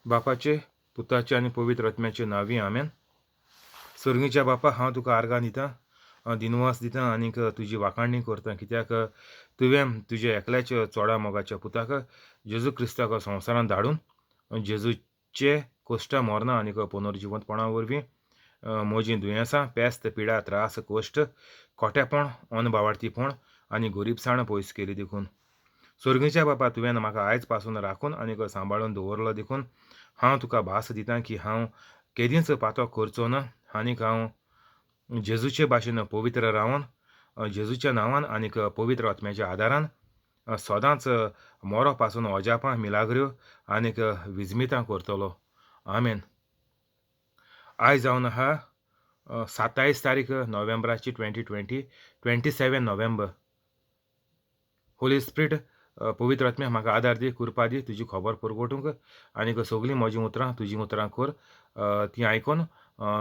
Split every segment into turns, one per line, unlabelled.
बापाचे, पुताचे आनी पवित्र आत्म्याचे नांवी, आमेन. सर्गीच्या बापा, हांव तुका आर्गां दितां, हांव दिनवास दितां आनीक तुजी वाखाणणी करता, कित्याक तुवें तुज्या एकल्याच्या चोडा मोगाच्या पुताक जेजू क्रिस्ताक संवसारांत धाडून जेजूचे कोश्टा मरणां आनीक पुनर्जिवंतपणा वरवीं म्हजीं दुयेंसां, पेस्त, पिडा, त्रास, कोश्ट, खोटेपण, अनभावार्थीपण आनी गोरीबसाण पयस केली देखून. सर्गीच्या बापा, तुवें म्हाका आयज पासून राखून आनीक सांबाळून दवरलो देखून हांव तुका भास दितां की हांव केदींच पातक करचो ना आनीक हांव जेजूचे भाशेन पवित्र रावन जेजूच्या नांवान आनीक पवित्र आत्म्याच्या आदारान सदांच मोरो पासून अजापां, मिलाग्र्यो आनीक विजमितां करतलो. आमेन. आयज जावन आहा 27 तारीख नोव्हेंबराची 2020, 27 नोव्हेंबर. होली स्पिरिट, पवित्र आत्म्या, म्हाका आदार दी, कृपा दी तुजी खबर परगटूंक आनीक सगळीं म्हजीं उतरां तुजीं उतरां कर, तीं आयकून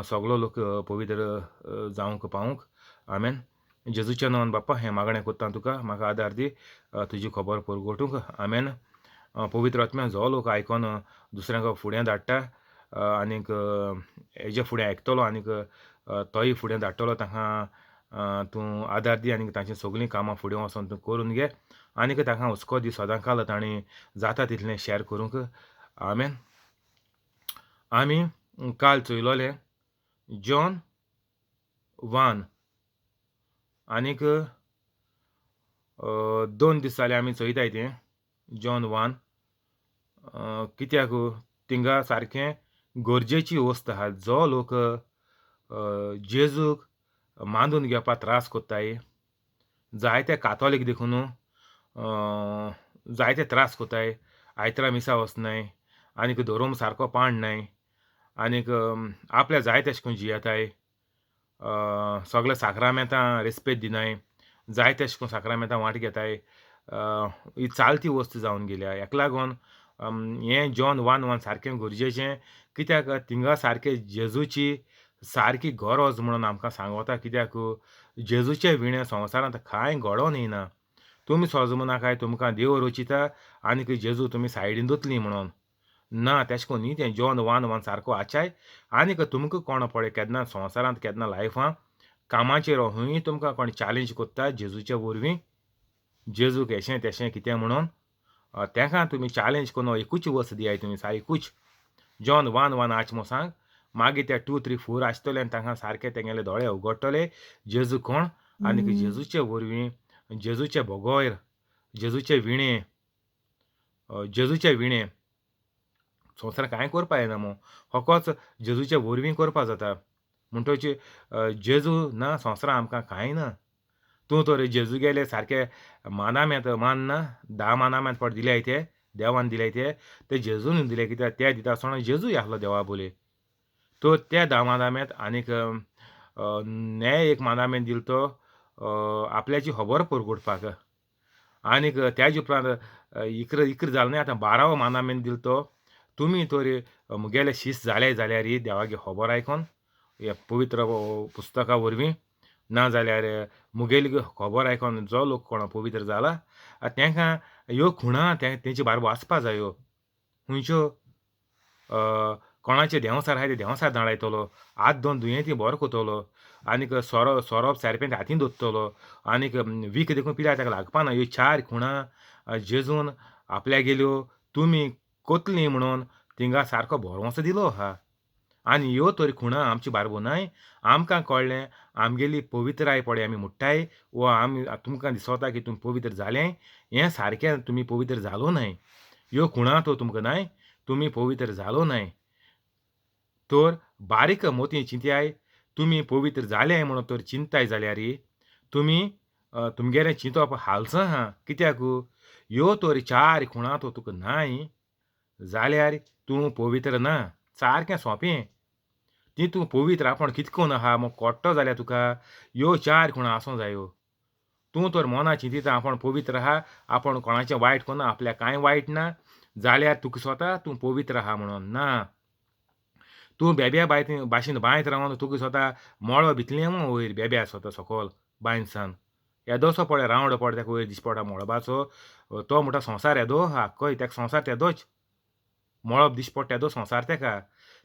सगलो लोक पवित्र जावंक पावूंक. आमेन. जेजूच्या नांवान बाप्पा हें मागणें करता तुका, म्हाका आदार दी तुजी खबर परगटूंक. आमेन. पवित्र आत्म्या, जो लोक आयकून दुसऱ्यांक फुडें धाडटा आनीक हेजे फुडें आयकतलो आनीक तोय फुडें धाडटलो, तांकां तूं आदार दी आनीक तांची सगळीं कामां फुडें वचोन तूं करून घे आनीक तांकां हुस्को दी सदां काल तांणी जाता तितलें शेअर करूंक. आमेन. आमी काल चोयलोलें जॉन 1 आनीक 2 दीस जाले आमी चोयताय तें जॉन 1. कित्याक थिंगा सारकें गरजेची वस्त आहा. जो लोक जेजूक मानून घेवपाक त्रास कोत्ताय, जायते कातोलीक देखून जायते त्रास कोत्ताय, आयतरा मिसा वचनाय आनीक धोरोम सारको पाळनाय आनीक आपल्या जाय तेशें करून जियेताय, सगळे साक्रामेंतां रेस्पेद दिनाय, जाय तेशें करून साक्रामेंतां वांट घेताय. ही चालती वस्त जावन गेल्या. हेका लागून हें जॉन 1:1 सारकें गरजेचें, कित्याक थिंगा सारकें जेजूची सारकी गरज म्हणून आमकां सांगता. कित्याक जेजूचे विणे संवसारांत कांय घडोन येयना. तुमी सोजमनाकाय तुमकां देव रचिता आनीक जेजू तुमी सायडीन दोतली म्हणून ना, तेशें करून न्ही. तें जॉन 1:1 सारको आचाय आनीक तुमकां कोण पळय केन्ना संवसारांत केन्ना लायफां कामाचेर खंय तुमकां कोण चॅलेंज कोत्ता जेजूचे वरवीं, जेजूक हेशें तेशें कितें म्हणून तेका तुमी चॅलेंज करून एकूच वस्त दियाय तुमी सारकूच जॉन 1:1 आच म्हूण सांग. मागीर ते 2, 3, 4 आसतले आनी तांकां सारके तेंगेले दोळे उगडटले जेजू कोण आनीक जेजूचे वरवीं, जेजूचे बगैर, जेजूचे विणे, जेजूचे विणे संवसार कांय करपा येना मू, फकत जेजूचे वरवीं करपा जाता. म्हणटोच जेजू ना संवसारांत आमकां कांय ना. तूं तर जेजू गेले सारके मानामेंत मानना, 10 मानामेंत पड दिल्याय ते देवान दिल्याय ते, ते जेजून दिले, कित्याक ते दिता आसतना जेजूय आसलो देवा बोले. तर त्या 10 मानामेंत आनीक न्याय एक मानामेंत दिलो तो आपल्याची खबर परगटपाक आनीक त्याज उपरांत इकरा इकरा जालो न्ही, आतां 12वो मानामेंत दिलो तो तुमी तर मुगेले शीस जाले जाल्यार देवागे खबर आयकोन ह्या पवित्र पुस्तका वरवीं, ना जाल्यार मुगेली खबर आयकोन जो लोक कोण पवित्र जाला तेंकां ह्यो खुणां तेंचे बारबो आसपा जायो. खंयच्यो कोणाचे देंवसार आहाय ते देंवसार धाडायतलो, हात दोन दुयेंती बरो करतलो आनीक सोरो सोरोप सारपें हातीन दोत्तलो आनीक वीख देखून पिल्यार ताका लागपा ना. ह्यो 4 खुणां जेजून आपल्या गेल्यो तुमी कोतली म्हणून थिंगा सारको भरवंसो दिलो आहा. आनी ह्यो तर खुणां आमची बारबो न्हय, आमकां कळ्ळें आमगेली पवित्राय पळय आमी मुट्टाय वो आमी तुमकां दिसता की तुमी पवित्र जालें, हें सारकें तुमी पवित्र जालो न्हय. ह्यो खुणां तर तुमकां न्हय, तुमी पवित्र जालो न्हय. तर बारीक मोती चिंतयाय तुमी पवित्र जाले म्हणून तर चिंताय जाल्यार तुमी तुमगेलें चिंतप हालसां आहा. कित्याक ह्यो तर 4 खुणां तर तुका नाय जाल्यार तूं पवित्र ना. सारकें सोंपें ती तूं पवित्र आपूण कितें करून आहा मग कोट्टो जाल्यार तुका ह्यो 4 खुणां आसूं जायो. तूं तर मना चिंतिता आपूण पवित्र आहा, आपूण कोणाचें वायट करना, आपल्याक कांय वायट ना जाल्यार तुका स्वता तूं पवित्र आहा म्हणून ना. तूं बेब्या बांयत भाशेन बांयत रावन तुका स्वता मळो भितलें मू वयर बेब्या स्वता सकल बांयसान येदोसो पळय रावंड पड ताका वयर दिस पडटा मळबाचो, तो म्हणटा संवसार येदो आहा, कय ताका संवसार तेदोच. मळब दिश्टी पडटा तेदो संवसार तेका.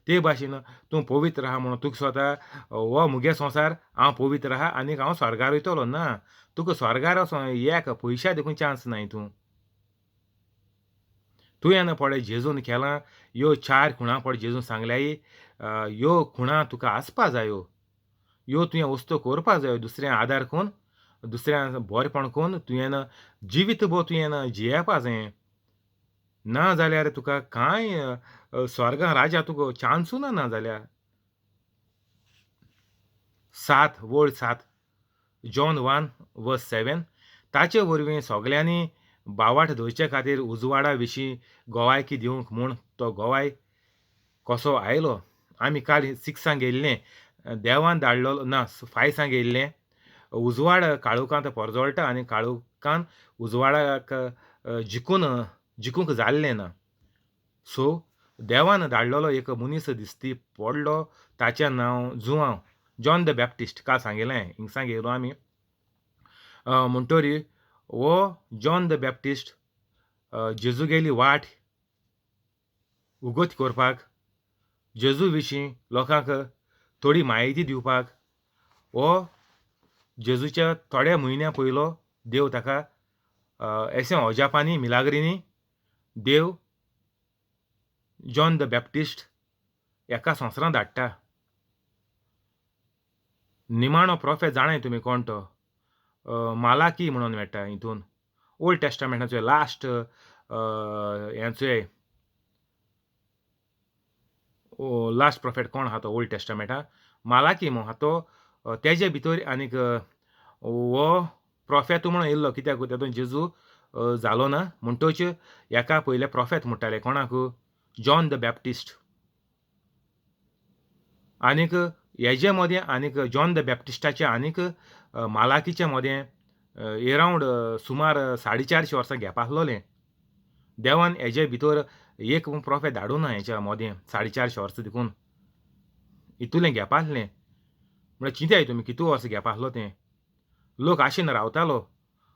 ते भाशेन तूं पवित्र आहा म्हणून तुका दिसता हो मुगे संवसार, हांव पवित्र आहा आनीक हांव स्वर्गार वयतलो. ना, तुका स्वर्गार वचों एक पयशा देखून चान्स नाय. तूं तुवें पळय जेजून केलां ह्यो चार खुणां पळय जेजून सांगल्याय, ह्यो खुणां तुका आसपा जायो, ह्यो तुवें वस्तू करपा जायो. दुसऱ्या आदार करून, दुसऱ्या बरेपण करून तुवें जिवीत भर तुवें जियेवपा जायें. ना जाल्यार तुका कांय स्वर्गा राजा तुका चान्सू ना. ना जाल्यार 7 वळ 7 जॉन 1 वर्स 7 ताचे वरवीं सगल्यांनी बावाट धरचे खातीर उजवाडा विशीं गोवायकी दिवंक म्हूण तो गोवाय कसो आयलो. आमी काल 6 गेल्लें, देवान धाडलेलो ना 5 गेल्लें. उजवाड काळोखांत परजळटा आनी काळोखान उजवाडाक जिखून जिखूंक जाल्लें ना. सो देवान धाडलेलो एक मनीस दिसती पडलो, ताचें नांव जुआंव, जॉन the Baptist. काल सांगिल्लें हिंगसांग येयलो आमी. म्हणटरी हो जॉन the Baptist जेजूगेली वाट उगत करपाक, जेजू विशीं लोकांक थोडी म्हायती दिवपाक हो जेजूच्या थोड्या म्हयन्या पयलो देव ताका एशें अजापांनी मिलाग्रिनी देव जॉन the Baptist एका संवसारांत धाडटा. निमाणो प्रोफेत जाणाय तुमी कोण तो, मालाकी म्हणून मेळटा हितून ओल्ड टेस्टामेंटाचो लास्ट हें चोय लास्ट प्रोफेट कोण आहा तो ओल्ड टेस्टामेंटा मालाकी म्हूण आहा तो. तेजे भितर आनीक हो प्रोफेत म्हणून येयल्लो, कित्याक तेतून जेजू जालो ना म्हणटोच हेका पयले प्रोफेत म्हणटाले. कोणाक? John the Baptist. आनीक हेजे मदें आनीक जॉन the बॅप्टिस्टाचे आनीक मालाकीचे मदें एरावंड सुमार 450 वर्सां गॅप आसलोलें. देवान हेजे भितर एक प्रोफेत धाडूं ना हेच्या मदें 450 वर्सां देखून इतुलें गॅप आसलें. म्हळ्यार चिंताय तुमी कितू वर्सां गॅप आसलो तें. लोक आशेन रावतालो,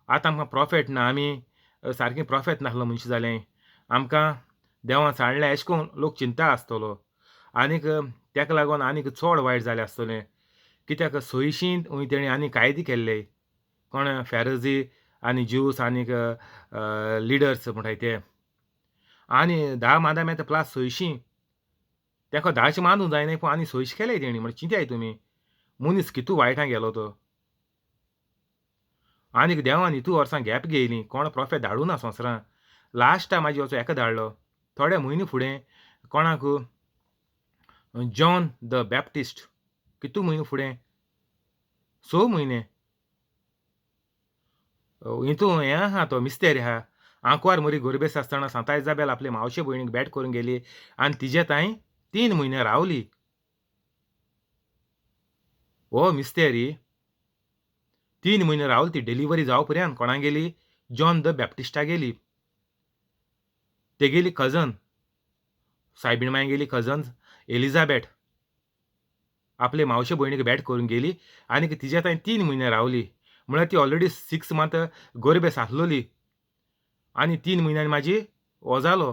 आतां आमकां प्रोफेट ना, आमी सारकें प्रोफेट नासलो मनशां जालें, आमकां देवान सांडलें अशें करून लोक चिंता आसतलो. आनीक तेका लागून आनीक चड वायट जालें आसतलें, कित्याक सयशीं तेणी आनी कायदे केल्ले कोण फेरजी आनी ज्यूस आनीक लिडर्स म्हणटाय ते. आनी 10 मांदा प्लस 600 तेका 10 मांदूंक जायना पूण आनी 600 केले तेणी. म्हळ्यार चिंताय तुमी मनीस कितू वायटां गेलो तो. आनीक देवान इतू वर्सां गॅप घेयली, कोण प्रोफेत धाडूं ना संवसारांत. लास्टा मागीर वचो एका धाडलो थोडे म्हयने फुडें कोणाक, जॉन the Baptist. कितू म्हयने फुडें, 6 म्हयने. हितू हें आहा तो मिस्तेर आहा. आंकवार मरी गोरबेस आसतना सांता इजाबेल आपले मावशे भयणीक भेट करूंक गेली आनी तिजे तांय 3 म्हयने रावली. हो मिस्तेरी 3 म्हयने रावली ती डिलिव्हरी जावं पर्यंत. कोणा गेली? जॉन the बॅप्टिस्टा गेली. तेगेली कजन सायबीण माय गेली कजन एलिझाबेथ आपले मावशे भयणीक भेट करूंक गेली आनी तिजे तांय 3 म्हयने रावली. म्हळ्यार ती ऑलरेडी 6 मंथ गोरबेस आसलोली आनी 3 म्हयन्यांनी म्हाजी हो जालो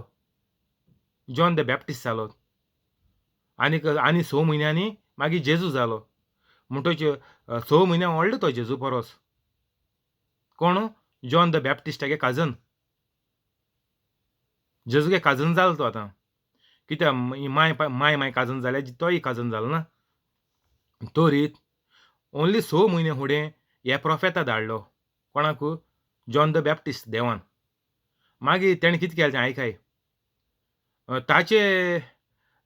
जॉन the Baptist जालो. आनीक आनी 6 म्हयन्यांनी मागीर जेजू जालो. म्हणटच 6 म्हयन्या व्हडलो तो जेजू परस. कोण? जॉन the Baptist तागे काजन, जेजूगे काजन जालो तो आतां. कित्याक माय माय माय काजन जाल्यार तोय काजन जालो ना. तरी ओन्ली 6 म्हयने फुडें हे प्रोफेता धाडलो कोणाक? जॉन the Baptist देवान. मागीर तेणें कितें केलें तें आयकाय. ताचे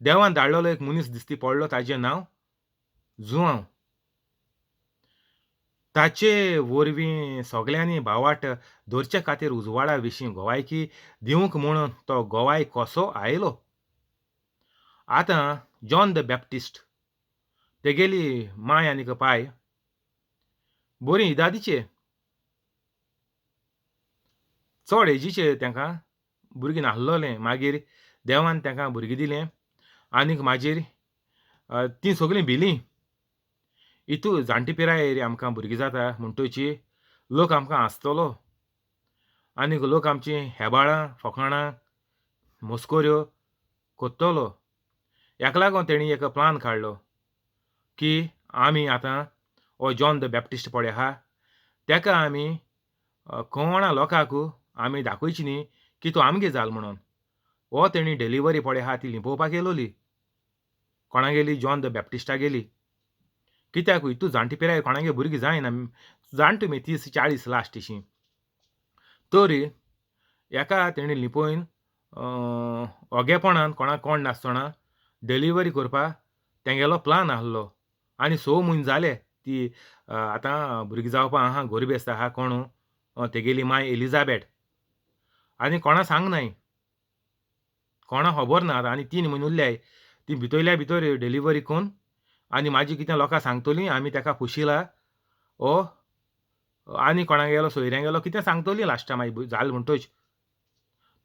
देवान धाडलेलो एक मनीस दिसती पडलो, ताचें नांव जुआंव. ताचे वरवीं सगल्यांनी भावाट धरचे खातीर उजवाडा विशीं गोवायकी दिवंक म्हूण तो गोवाय कसो आयलो. आतां जॉन the Baptist तेगेली माय आनीक पाय बरी इदादीचे, चड एजीचे, तांकां भुरगीं नासलोलें. मागीर देवान तांकां भुरगीं दिलें आनीक मागीर तीं सगळीं भिलीं. इतू जाणटे पिरायेर आमकां भुरगीं जाता म्हणटची लोक आमकां हांसतलो आनीक लोक आमची हेबाळां फकाणां मस्कऱ्यो कोत्तोलो. हेका लागोन तेणी एक प्लान काडलो की आमी आतां हो जॉन the Baptist पळय आहा तेका आमी कोणा लोकांक आमी दाखोवची न्ही की तो आमगे जाल म्हणून. हो तेणी डिलिव्हरी पळय आहा ती लिपोवपाक येयलोली. कोणागेली? John the बॅप्टिस्टागेली. कित्याक तूं जाणटे पिरायेर कोणागे भुरगीं जायना, जाणटे तुमी 30-40 लास्ट अशीं. तरी हेका तेणी लिपोवन ओगेपणान कोणाक कोण नासतना डिलिव्हरी करपाक तेंगेलो प्लान आहलो. आनी 6 म्हयने जाले ती आतां भुरगीं जावपा आहा, गोरबेस्त आहा कोण तेगेली माय एलिजाबेट. आनी कोणा सांगनाय, कोणा खबर ना. आनी 3 म्हयने उरल्याय ती भितरल्या भितर डिलिव्हरी करून आनी म्हाजी कितें लोकां सांगतलीं आमी तेका पोशिला ओ आनी कोणागेलो सोयऱ्यांगेलो कितें सांगतलीं लास्टा मागीर जालें म्हणटच.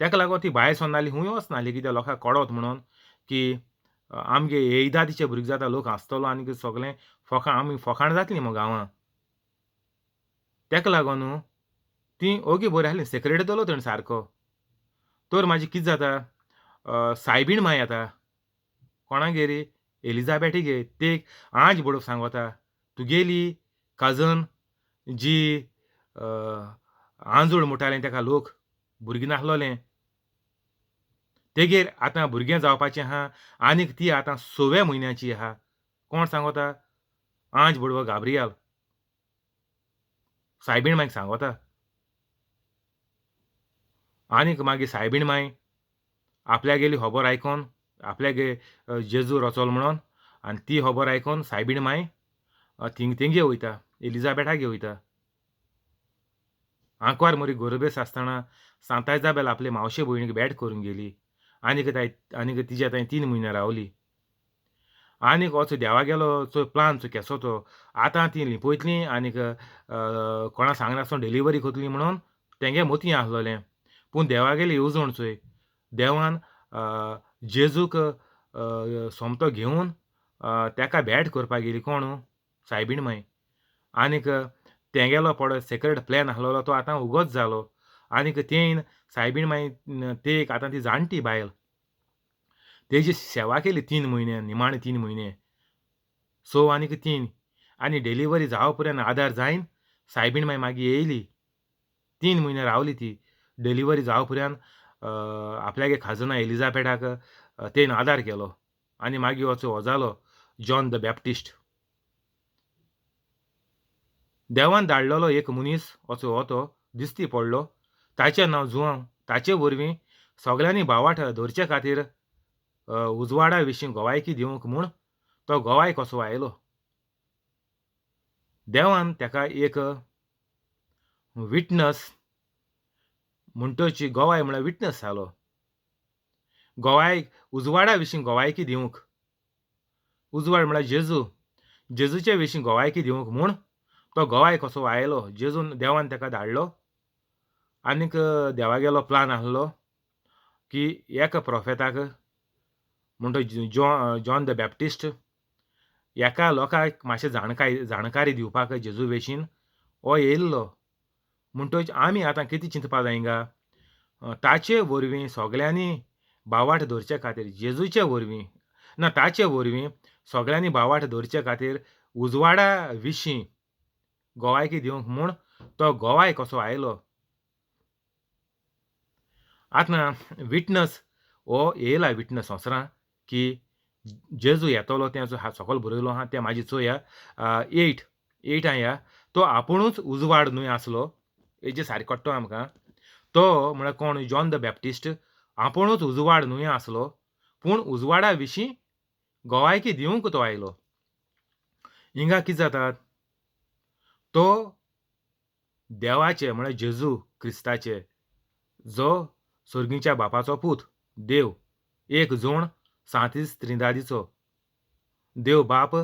तेका लागून ती भायर सरनासली, खूंय वचनासली, कित्याक लोकांक कळत म्हणून की आमगे येयदादीचे भुरगीं जाता लोक हांसतलो आनी सगळें फोकाण आमी फोकाण जातलीं मगो गांवां. तेका लागून ती ओगी बरी आसली, सेक्रेट दवरलो तेणें सारको. तर मागीर कितें जाता, सायबीण माय येता कोणागेर, एलिजाबेटीगे. ते आज बडोवप सांगता तुगेली कजन जी आंजूळ म्हणटालें तेका लोक, भुरगीं नासलोलें, तेगेर आतां भुरगें जावपाचें आहा आनीक ती आतां 6व्या म्हयन्याची आहा. कोण सांगता? आंज बडवो गाब्रियाल सायबीण मायक सांगता. आनीक मागीर सायबीण माय आपल्यागेली खबर आयकोन, आपल्यागे जेजू रचोल म्हणून, आनी ती खबर आयकोन सायबीण माय थिंग तेंगे वयता, एलिजाबेटागे वयता. आंकवार मोरी गोरबेस आसतना सांता इजाबेल आपले मावशे भयणीक भेट करूंक गेली आनीक आनीक तिज्या थंय 3 म्हयने रावली. आनीक असो देवागेलो चोय प्लान चोय केसो तो, आतां ती लिपयतलीं आनीक कोणा सांगनासतना डिलिव्हरी करतलीं म्हणून तेंगे मोती आसलोलें. पूण देवागेली येवजण चोय, देवान जेजूक सोमतो घेवन तेका भेट करपाक गेली कोण? सायबीण माय. आनीक तेंगेलो पळय सेक्रेट प्लॅन आसलेलो तो आतां उगोच जालो. आनीक तेन सायबीण माय ते आतां ती जाणटी बायल तेजी सेवा केली 3 म्हयने, निमाणे 3 म्हयने, 6 आनीक 3. आनी डिलिव्हरी जावं पर्यंत आदार जायन सायबीण माय मागीर येयली, 3 म्हयने रावली ती. डिलिव्हरी जावं पर्यंत आपल्यागे खाजना एलिजाबेटाक तेन आदार केलो. आनी मागीर वचो हो जालो जॉन the Baptist. देवान धाडलेलो एक मनीस असो हो तो दिसती पडलो, ताचें नांव जुआंव. ताचे वरवीं सगळ्यांनी भावार्थ धरचे खातीर उजवाडा विशीं गोवायकी दिवंक म्हूण तो गोवाय कसो आयलो. देवान तेका एक विटनस म्हणटची गोवाय म्हळ्यार विटनस जालो, गोवाय उजवाडा विशीं गोवायकी दिवंक. उजवाड म्हळ्यार जेजू, जेजूचे विशीं गोवायकी दिवंक म्हूण तो गोवाय कसो आयलो. जेजून देवान तेका धाडलो. आनीक देवागेलो प्लान आहलो की एका प्रोफेताक म्हणटो जॉन the Baptist एका लोकांक मातशें जाणकारी दिवपाक जेजू विशीं हो येयल्लो. म्हणटच आमी आतां कितें चिंतपा जाय हिंगा, ताचे वरवीं सगळ्यांनी भावार्थ धरचे खातीर, जेजूचे वरवीं ना ताचे वरवीं सगळ्यांनी भावार्थ धरचे खातीर उजवाडा विशीं गोवायकी दिवंक म्हूण तो गोवाय कसो आयलो. आतां विटनस हो येयला, विटनस संवसारां की जेजू येतलो तें जो सकयल बरयलो आहा तें म्हाजी चोया 8 ह्या. तो आपुणूच उजवाड न्हय आसलो, हेजे सारकें कळटा आमकां. तो म्हळ्यार कोण? जॉन the Baptist आपुणूच उजवाड न्हय आसलो, पूण उजवाडा विशीं गोवायकी दिवंक तो आयलो. हिंगा कितें जातात, तो देवाचे म्हळ्यार जेजू क्रिस्ताचे जो सर्गीच्या बापाचो पूत, देव एक जोण सांतीस त्रिंदादीचो, देव बाप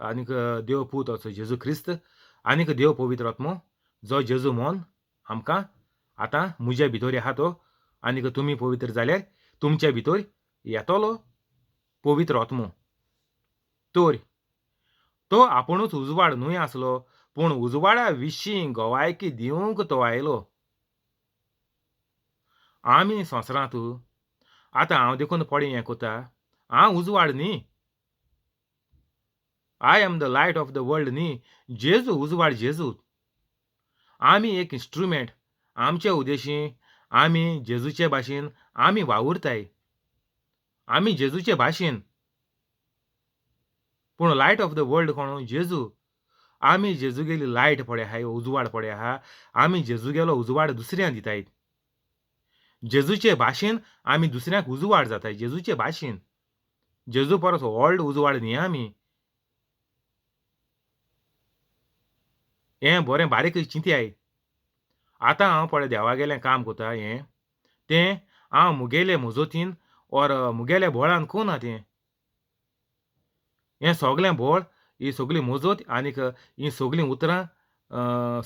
आनीक देव पूत असो जेजू क्रिस्त आनीक देव पवित्र आत्मो जो जेजू म्हूण आमकां आतां म्हज्या भितर आहा तो. आनीक तुमी पवित्र जाल्यार तुमच्या भितर येतलो पवित्र आत्मो. तर तो आपुणूच उजवाड न्हय आसलो, पूण उजवाडा विशीं गोवायकी दिवंक तो आयलो. आमी संवसारांत आतां हांव देखून पडे हें कोता, हांव उजवाड न्ही, I am the light of the world न्ही, जेजू उजवाड जेजू. आमी एक इन्स्ट्रुमेंट, आमचे उद्देशी आमी जेजूचे भाशेन आमी वावुरताय, आमी जेजूचे भाशेन. पूण लायट ऑफ the world कोण? जेजू. आमी जेजूगेली लायट पळय आहाय, उजवाड पळय आहा, आमी जेजूगेलो उजवाड दुसऱ्यांक दिताय. जेजूचे भाशेन आमी दुसऱ्यांक उजवाड जाताय, जेजूचे भाशेन. जेजू परस व्हड उजवाड न्ही आमी. हें बरें बारीक चिंतयाय. आतां हांव पळय देवागेलें काम कोता हें तें हांव मुगेले मजतीन ओर मुगेले बोळान कोना तें. हें सगलें बोळ, ही सगली मजत आनीक ही सगलीं उतरां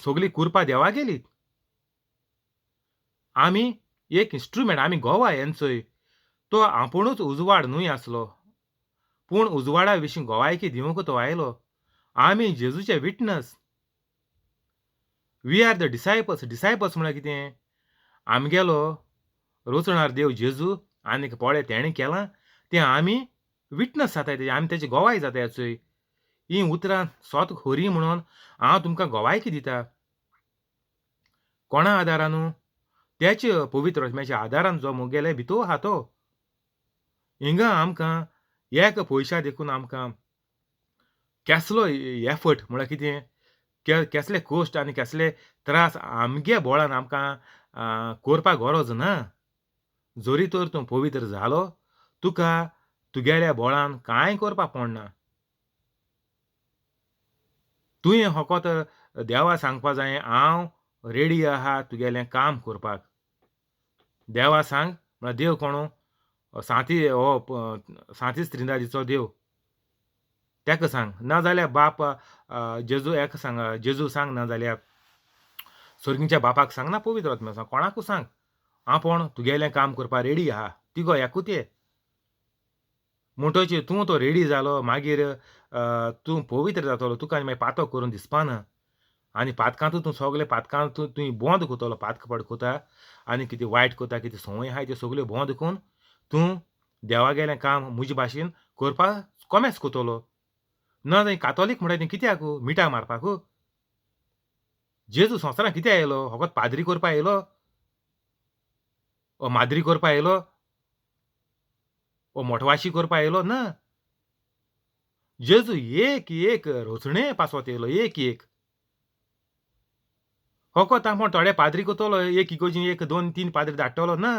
सगली कुरपा देवागेली. आमी एक इन्स्ट्रुमेंट, आमी गोवा हेंचोय. तो आपुणूच उजवाड न्हय आसलो, पूण उजवाडा विशीं गोवायकी दिवंक तो आयलो. आमी जेजूचे witness. We are the disciples. Disciples म्हळ्यार कितें? आमगेलो रोचणार देव जेजू आनीक पळय तेणें केलां तें आमी विटनस जाताय तेजे, आमी तेजी गोवाय जाताय. चोय हीं उतरां सोत खरी म्हणून हांव तुमकां गोवायकी दिता. कोणा आदारानू? त्याच पवित्र आत्म्याच्या आदारान जो मुगेले भितर आहा तो. हिंगा आमकां एक पयशा देखून आमकां केसलो एफर्ट म्हळ्यार कितें, केसले कश्ट आनी केसले त्रास आमगे बोळान आमकां करपाक गरज ना. जरी तर तूं पवित्र जालो, तुका तुगेल्या बोळान कांय करपाक पडना. तुवें फकत देवा सांगपा जाय, हांव रेडी आहा तुगेलें काम करपाक. देवा सांग म्हळ्यार देव कोणू? सांती हो सांतीस त्रिंदादीचो देव, तेका सांग. ना जाल्यार बाप जेजू एका सांग, जेजू सांग, ना जाल्यार स्वर्गीच्या बापाक सांग, ना पवित्र आत्म्याक सांग, कोणाकू सांग आपूण तुगेलें काम करपाक रेडी आहा. तिगो एकूच ये म्हणटोच तूं तो रेडी जालो, मागीर तूं पवित्र जातलो. तुका आनी मागीर पातो करून दिसपाना. आनी पातकांतू तूं सगलें पातकां तूं तुवें बंद करतलो. पातक कोता आनी कितें वायट कोता, कितें संवय आहाय त्यो सगल्यो बंद करून तूं देवागेलें काम म्हजे भाशेन करपाक कोमेस करतलो. ना जाल्यार कातोलीक म्हणटा तें कित्याक? मिठां मारपाक? जेजू संवसारांत कित्याक आयलो? फकत पाद्री करपाक आयलो? ओ माद्री करपाक आयलो? ओ मोटवाशी करपाक आयलो? ना. जेजू एक एक रचणे पासत येयलो, एक एक. फकत आपूण थोडे पाद्री करतलो, एक इगोर्जीन एक दोन तीन पाद्री धाडटलो ना.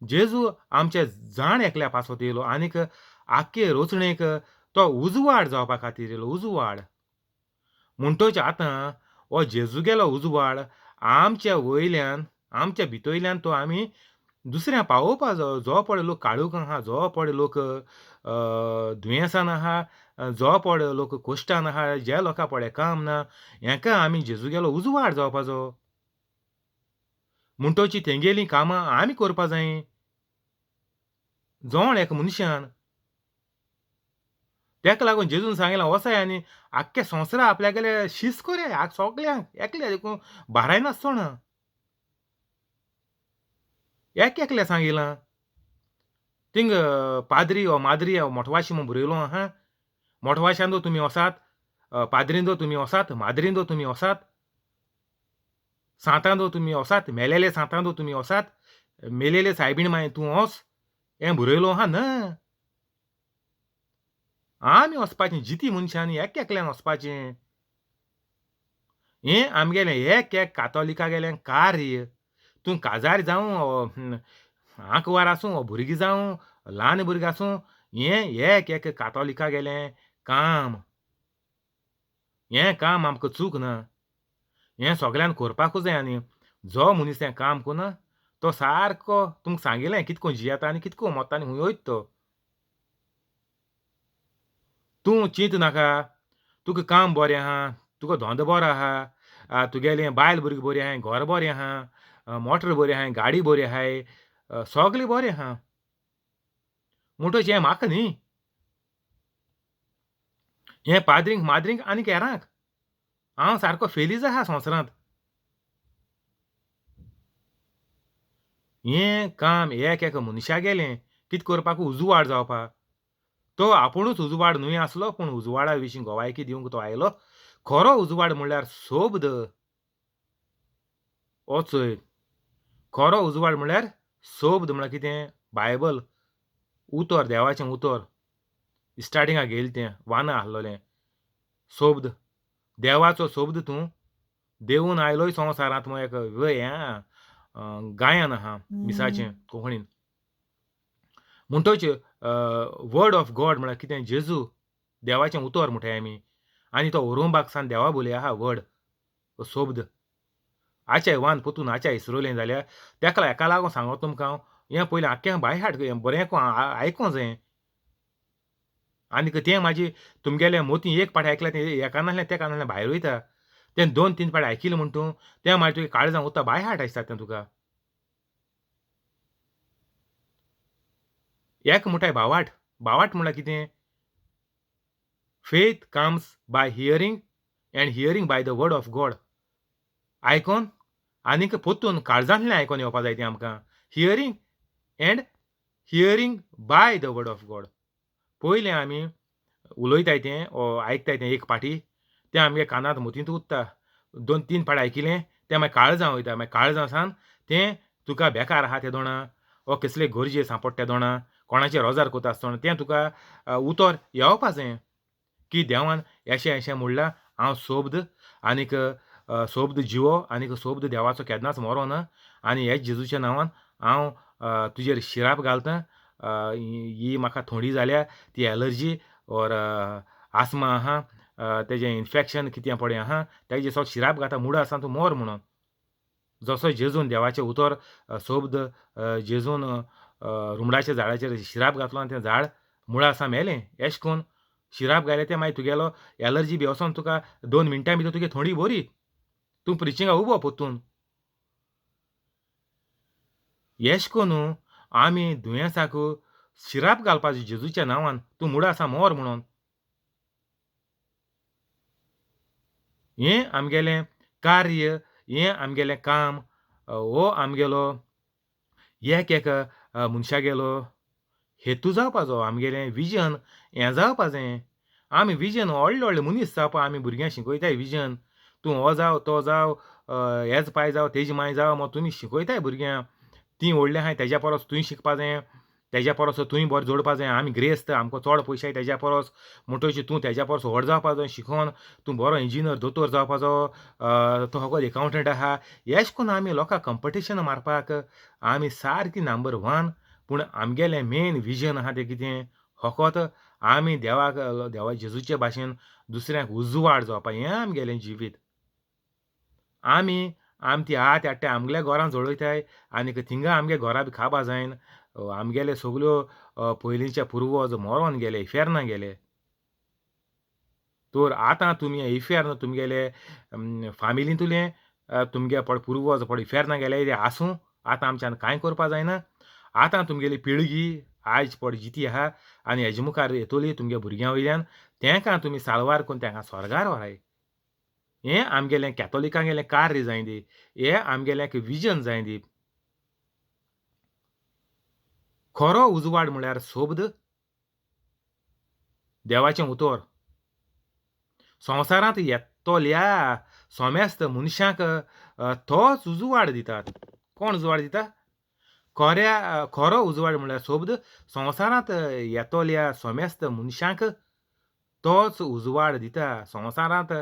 जेजू आमच्या जाण एकल्या पासत येयलो आनीक आख्खे रचणेक तो उजवाड जावपा खातीर येयलो, उजवाड. म्हणटोच आतां हो जेजूगेलो उजवाड आमच्या वयल्यान, आमच्या भितरल्यान तो आमी दुसऱ्या पावोवपा जायो. जो पळय लोक काळोख आहा, जो पळय लोक दुयेंसान आहा, जो पळय लोक कश्टान आहा, जे लोकां पळय काम ना, हेका आमी जेजूगेलो उजवाड जावपाचो. म्हणटोच तेंगेलीं कामां आमी करपा जाय. जण एका मनशान. तेका लागून जेजून सांगलां वसाय आनी आख्खे संवसार आपल्यागेले शीस कोरया, सगल्यांक एकल्या देखून बारायनासतना एक एकल्या सांगिलां. थिंग पाद्री ओ माद्री ओ मोठवाशी म्हूण बरयलो आहा. मोठवाशांदो तुमी वसात, पाद्रींदो तुमी वसात, माद्रींदो तुमी वसात, सांतांदो तुमी वसात, मेलेले सांतांदो तुमी वसात, मेलेले सायबीण माय तूं वस, हें बरयलो आहा ना. आमी वचपाचें जिती मनशांनी एक एकल्यान वचपाचें. हें आमगेलें एक एक कातोलिकागेलें कार्य. तूं काजार जावं, आंकवार आसूं, भुरगीं जावं, ल्हान भुरगीं आसूं, हें एक एक कातोलिकागेलें काम. हें काम आमकां चूक ना, हें सगल्यांक करपाकूच जाय. आनी जो मनीस हें काम करना तो सारको तुमकां सांगिल्लें कितको जियेता आनी कितको मोत्ता आनी खंय वयता तो. तूं चिंत नाका, तुका काम बरें आहा, तुका धंदो बरो आहा, तुगेलें बायल भुरगीं बरीं आहाय, घर बरें आहा, मोटर बरी आहाय, गाडी बरी आहाय, सगलें बरें आहा. म्हणटच हें म्हाका न्ही, हें पाद्रींक माद्रींक आनी हेरांक. हांव सारको फेलीज आहा संवसारांत. हें काम एक एका मनशागेलें कित करपाक उजवाड जावपाक. तो आपुणूच उजवाड न्हय आसलो पूण उजवाडा विशीं गवायकी दिवंक तो आयलो. खरो उजवाड म्हणल्यार सोब्द. हो चोय खरो उजवाड म्हणल्यार सोब्द म्हणल्यार कितें? बायबल उतर, देवाचें उतर. स्टार्टिंगाक घेयलें तें वाना आहलोलें सोब्द, देवाचो सोब्द. तूं देवून आयलोय संवसारांत म्हूण एक हें गायन आहा मिसाचें कोंकणीन. म्हणटोच वर्ड ऑफ गॉड म्हळ्यार कितें? जेजू, देवाचें उतर म्हणटाय आमी. आनी तो ओरोंबाक सान देवा बोली आहा वर्ड सोब्द. आच्या वान पोतून आच्या इसरोलें जाल्यार तेका हेका लागून सांगो तुमकां हांव, हें पयलें आख्खें बाय हार्ट बरें आयकों जाय. आनीक तें म्हाजी तुमगेलें मोती एक पाट आयकलें तें एका नासलें तेका नासलें भायर वयता. तें 2-3 पाट आयकिलें म्हण तूं तें मागीर तुगे काळजां उरता, बाय हार्ट आसता तें तुका. एक म्हणटाय भावाट. भावाट म्हणल्यार कितें? Faith comes by hearing and hearing by the word of God. आयकोन आनीक पोतून काळजांतल्यान आयकोन येवपा जाय तें आमकां. Hearing and hearing by the word of God. पयलें आमी उलयताय तें ओ आयकताय तें एक पाटी तें आमगे कानांत मोतींत उत्ता. 2-3 पाट आयकिलें तें मागीर काळजां वयता. मागीर काळजां सान तें तुका बेकार आहा तें दोणा ओ कसले गरजे सांपडटा तें दोणा, कोणाचें रोजार कोता आसतना तें तुका उतर येवपा जाय की देवान एशें एशें म्हणलां, हांव सोब्द आनीक सोब्द जिवो आनीक सोब्द देवाचो केन्नाच मरो ना आनी ह्याच जेजूच्या नांवान हांव तुजेर शिराप घालता. ही म्हाका थोंडी जाल्या ती एलर्जी ओर आस्मा आहा, तेजें इन्फेक्शन कितें पडे आहा तेजे सो शिराप घाता मुडा आसा तूं मोर म्हणून. जसो जेजून देवाचें उतर सोब्द जेजून रुमडाच्या झाडाचेर शिराप घातलो आनी तें झाड मुळा आसा मेलें. एश कोन शिराप घायलें तें मागीर तुगेलो एलर्जी बी वचोन तुका 2 मिनटां भितर तुगे थोंडी बरी, तूं प्रिचिंगा उबो पोतून. एश कोन आमी दुयेंसाक शिराप घालपाचें जेजूच्या नांवान, तूं मुडा आसा मोर म्हणून. हें आमगेलें कार्य, हें आमगेलें काम, हो आमगेलो एक एक मनशागेलो हेतू जावपाचो, आमगेलें विजन हें जावपा जाय. आमी विजन व्हडले व्हडले मनीस जावपा आमी भुरग्यांक शिकयताय विजन, तूं हो जाव तो जाव, हेज पाय जाव तेजी माय जाव म्हूण तुमी शिकयताय भुरग्यांक. तीं व्हडलीं आहाय तेज्या परस तुवें शिकपा जाय, तेज्या परस तुवें बरें जोडपा जाय. आमी ग्रेस्त, आमकां चड पयशे तेज्या परस, म्हणटकीच तूं तेज्या परस व्हड जावपा जाय शिकोन, तूं बरो इंजिनियर दोतोर जावपाचो, तूं फकत एकावंटंट आहा. एश कोन्न आमी लोकांक कंपिटिशन मारपाक आमी सारकी नंबर 1. पूण आमगेलें मेन विजन आहा तें कितें? फकत आमी देवाक देवा जेजूचे भाशेन दुसऱ्यांक उजवाड जावपा, हें आमगेलें जिवीत. आमी आमची हात हाडटाय आमगेल्या घरां जळयताय आनीक थिंगा आमगे घरां बी खावपा जायन. आमगेले सगल्यो पयलींचे पुर्वज मरोन गेले, इफेर्ना गेले. तर आतां तुमी इफेर्न तुमगेले फामिलींतुलें तुमगे पड पुर्वज पड इफेर्ना गेले ते आसूं, आतां आमच्यान कांय करपा जायना. आतां तुमगेली पिळगी आयज पड जिती आहा आनी हेजे मुखार येतली तुमगे भुरग्यां वयल्यान, तेंकां तुमी साल्वार करून तेंकां स्वर्गार व्हराय. हें आमगेलें कॅथोलिकांगेलें कार्य जाय दी, हें आमगेलें एक विजन जाय दी. खरो उजवाड म्हळ्यार सोब्द, देवाचें उतर. संवसारांत येतल्या सोमेस्त मनशांक तोच उजवाड दितात. कोण उजवाड दिता? खऱ्या खरो उजवाड म्हळ्यार सोब्द, संवसारांत येतल्या सोमेस्त मनशांक तोच उजवाड दिता. संवसारांत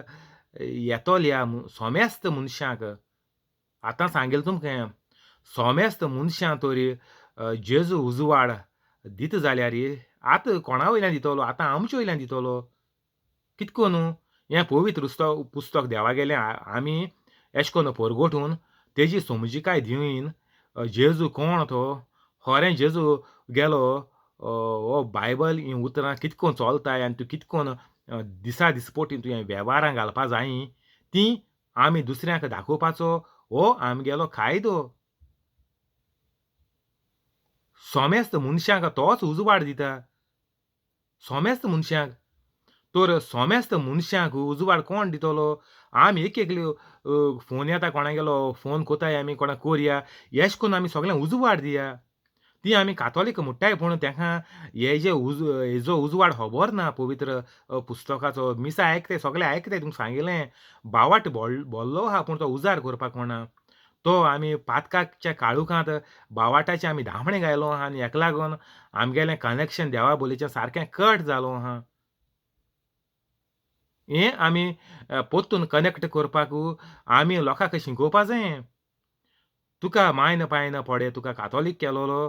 येतल्या सोमेस्त मनशांक, आतां सांगेल तुमकां, सोमेस्त मनशां तरी जेजू उजवाड दिता जाल्यार आतां कोणा वयल्यान दितलो? आतां आमचे वयल्यान दितलो. कितको न्हू हें पवित्र पुस्तक देवागेलें आमी एश कोन्न परगटून तेजी समजिकाय दिवन जेजू कोण तो, खरें जेजू गेलो हो बायबल हीं उतरां कितकोन चोलताय आनी तूं कितकोन दिसा दिसपोटी तुवें वेव्हारां घालपा जायी तीं आमी दुसऱ्यांक दाखोवपाचो हो आमगेलो कायदो. सोमेस्त मनशांक तोच उजवाड दिता, सोमेस्त मनशांक. तर सोमेस्त मनशांक उजवाड कोण दितलो? आमी एक एकले फोन येता कोणागेलो फोन कोताय आमी कोणाक कोरया एश कोन्न आमी सगळ्यांक उजवाड दिया. ती आमी कातोलीक म्हुट्टाय पूण तेंकां हे जे हेजो उजवाड खबर ना पवित्र पुस्तकाचो. मिसां आयकताय सगळें आयकताय तुमकां सांगिल्लें बावाट बोल्लो आहा पूण तो उजार करपाक कोणा. तो आमी पातकाच्या काळुखांत बावाटाचें आमी धांपणें घायलो आहा आनी हेका लागून आमगेलें कनेक्शन देवा बोलीचें सारकें कट जालो आहा. हें आमी परतून कनेक्ट करपाक आमी लोकांक शिकोवपा जाय. तुका मायन पायन पडे तुका कातोलीक केलोलो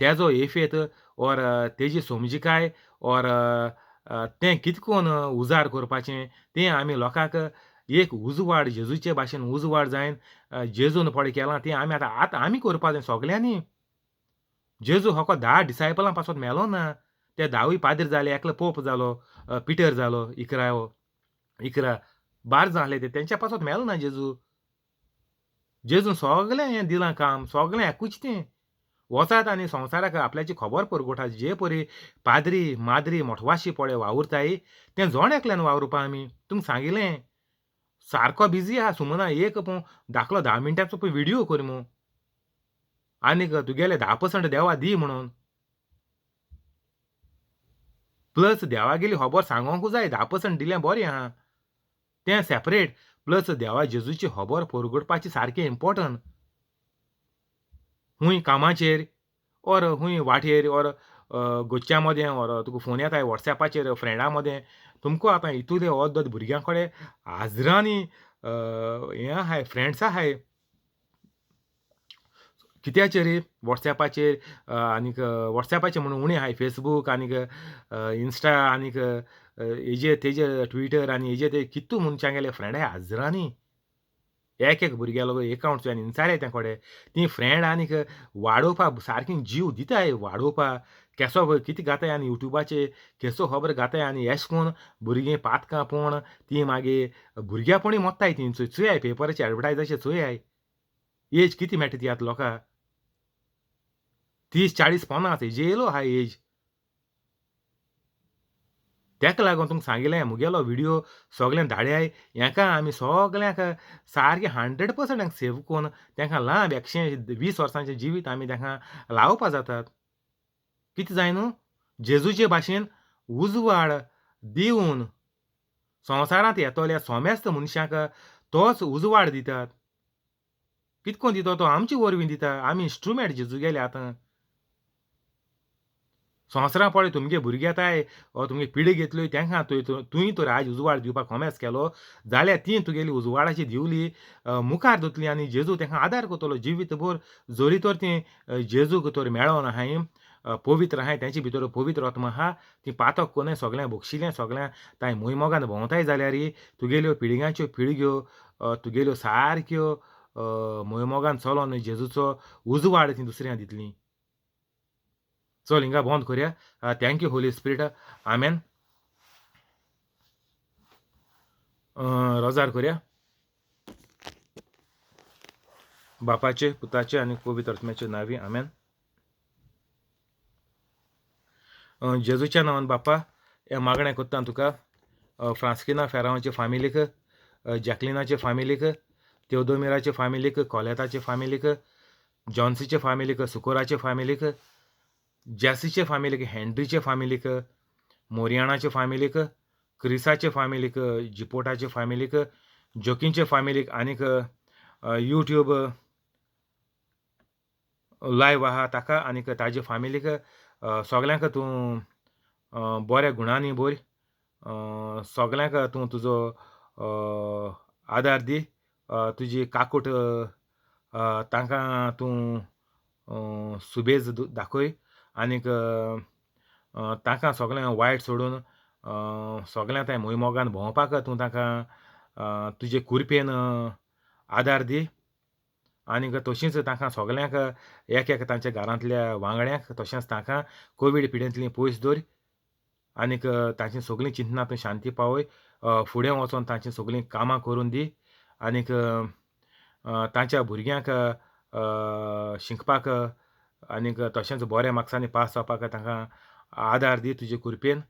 तेजो एफेत ओर तेजी समजिकाय ओर तें कितें कोन्न उजार करपाचें तें आमी लोकांक एक उजवाड जेजूचे भाशेन उजवाड जायन जेजून पळय केलां तें आमी आतां आतां आमी करपा जाय सगल्यांनी. जेजू फकत 10 डिसायपलां पासत मेलो ना, ते 10वूय पाद्री जाले, एकलो पोप जालो, पिटर जालो, 11 12 जाण आसले ते तेंच्या पासत मेलो ना जेजू. जेजून सगळें हें दिलां काम, सगळें एकूच तें. वचात आनी संवसाराक आपल्याची खबर परगटात. जे परी पाद्री माद्री मोठवाशी पळय वावुरताय तें जण एकल्यान वावुरपा आमी. तुमकां सांगिल्लें सारको बिजी आहा सुमना एक पूण धाकलो 10 मिनटांचो पळय व्हिडियो कर मू आनीक तुगेले 10% देवा दी म्हणून. प्लस देवागेली खबर सांगोंकू जाय, 10% दिलें बरें आहा तें सेपरेट. प्लस देवा जेजूची खबर परगटपाची सारकें इम्पोर्टंट. हूंय कामाचेर ओर हूंय वाटेर ओर गोच्या मदें ओर तुका फोन येता वॉट्सॅपाचेर फ्रेंडा मदें तुमकां आतां इतूले अर्द अर्द भुरग्यां कडेन हाजरांनी हें आहाय फ्रेंड्स आहाय कित्याचेर वॉट्सॅपाचेर आनीक वॉट्सॅपाचेर म्हणून उणें आहाय फेसबूक आनीक इन्स्टा आनीक हेजेर तेजेर ट्विटर आनी हेजेर ते कितू मनशांगेले फ्रेंड आहाय हाजरांनी. एक एक भुरग्यालो एकावंट आनी इन्सारे त्या कडेन ती फ्रेंड आनीक वाडोवपा सारकी जीव दिताय वाडोवपा. केसो कितें घाताय आनी युट्यूबाचेर केसो खबर घाताय आनी एश कोन्न भुरगीं पातकां पळोवन ती मागीर भुरग्यापणी मोत्ताय ती. चोयाय पेपराचे एडवर्टायजाचे चोयाय एज कितें मेळटा ती आतां लोकांक 30 40 50 हेजे येयलो आहा एज. तेका लागून तुमकां सांगिल्लें मुगेलो व्हिडियो सगळ्यांक धाडयाय. हेका आमी सगल्यांक सारकें 100% सेव करून तेंकां लांब 120 वर्सांचें जिवीत आमी तेंकां लावपा जातात. कितें जाय न्हू जेजूचे भाशेन उजवाड दिवन संवसारांत येतल्या सोमेस्त मनशांक तोच उजवाड दितात. कितें कोन्न दिता तो आमचे वरवीं दिता. आमी इन्स्ट्रुमेंट जेजू गेले आतां. संवसारां पळय तुमगे भुरगे येताय ओ तुमगे पिढी घेतल्यो तेंकां तुवें तर आयज उजवाड दिवपाक कोमेस केलो जाल्यार ती तुगेली उजवाडाची दिवली मुखार दोतली आनी जेजू तेंकां आदार करतलो जिवीतभर. जरी तर ती जेजूक तर मेळोन आहाय पवित्र आहाय तेंचे भितर पवित्र आत्मा आहा ती पातक कोन्नाय सगळ्यांक बक्षिलें सगळ्यांक तांय मोयमोगान भोंवताय जाल्यार तुगेल्यो पिळग्यांच्यो पिळग्यो तुगेल्यो सारक्यो मोयमोगान चलोन जेजूचो उजवाड ती दुसऱ्यांक दितली. चल हिंगा बंद करया. Thank you Holy Spirit. आमेन. रोजार करया. बापाचे पुताचे आनी पवित्र आत्म्याचे नांवी आमेन. जेजूच्या नांवान बापा हें मागणें करता तुका फ्रांस्किना फेरांवाचे फामिलीक, जॅकलिनाचे फामिलीक, तेवदोमिराचे फामिलीक, कोलेताचे फामिलीक, जॉन्सीचे फामिलीक, सुकोराचे फामिलीक, जॅसीचे फामिलीक, हेनरीचे फामिलीक, मोरियाणाचे फामिलीक, क्रिसाचे फामिलीक, जिपोटाचे फामिलीक, जोकींचे फामिलीक आनीक युट्यूब लायव आहा ताका आनीक ताजे फामिलीक सगल्यांक तूं बऱ्या गुणांनी भर. सगल्यांक तूं तुजो आदार दी. तुजी काकूट तांकां तूं सुबेज दाखय आनीक तांकां सगळ्यांक वायट सोडून सगळ्यांक त्या मोयमोगान भोंवपाक तूं तांकां तुजे कुरपेन आदार दी. आनीक तशींच तांकां सगल्यांक एक एक तांच्या घरांतल्या वांगड्यांक तशेंच तांकां कोवीड पिडेंतली पयस दवर आनीक तांची सगळीं चिंतनां तूं शांती पावय. फुडें वचोन तांचीं सगळीं कामां करून दी आनीक तांच्या भुरग्यांक शिकपाक आनीक तशेंच बऱ्या मार्क्सांनी पास जावपाक तांकां आदार दी तुजे कृपेन.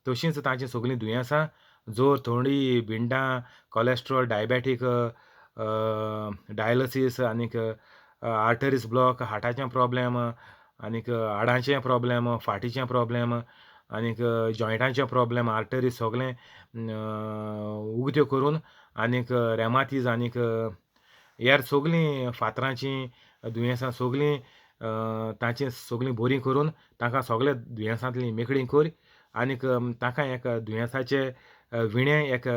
तशींच तांचीं सगलीं दुयेंसां जोर, थंडी, बिंडां, कॉलेस्ट्रॉल, डायबेटीक, डायलसीस आनीक आर्टरीज ब्लॉक, हार्टाचें प्रोब्लेम आनीक हाडांचें प्रोब्लेम, फाटीचें प्रोब्लेम आनीक जॉयंटांचे प्रोब्लेम, आर्टरीज सोगलें उगत्यो करून आनीक रेमातीज आनीक हेर सोगलीं फातरांचीं दुयेंसां सोगलीं तांचीं सोगलीं बरीं करून तांकां सोगल्या दुयेंसांतलीं मेकळीं कर आनीक तांकां एक दुयेंसाचे विणें एक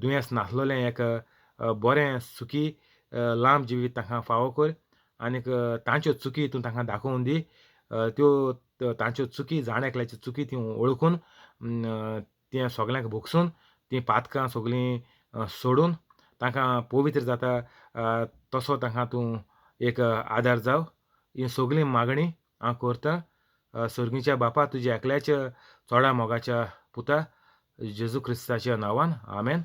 दुयेंस नासलेलें एक बरें सुखी लांब जिवीत तांकां फावो कर आनीक तांच्यो चुकी तूं तांकां दाखोवन दी. त्यो तांच्यो चुकी जाण एकल्याच्यो चुकी ती वळखून तें सगल्यांक भोगसून तीं पातकां सगलीं सोडून तांकां पवित्र जाता तसो तांकां तूं एक आदार जाव. ही सगलीं मागणी हांव करतां सर्गीच्या बापा तुज्या एकल्याच्या चोडा मोगाच्या पुता जेजू क्रिस्ताच्या नांवान, आमेन.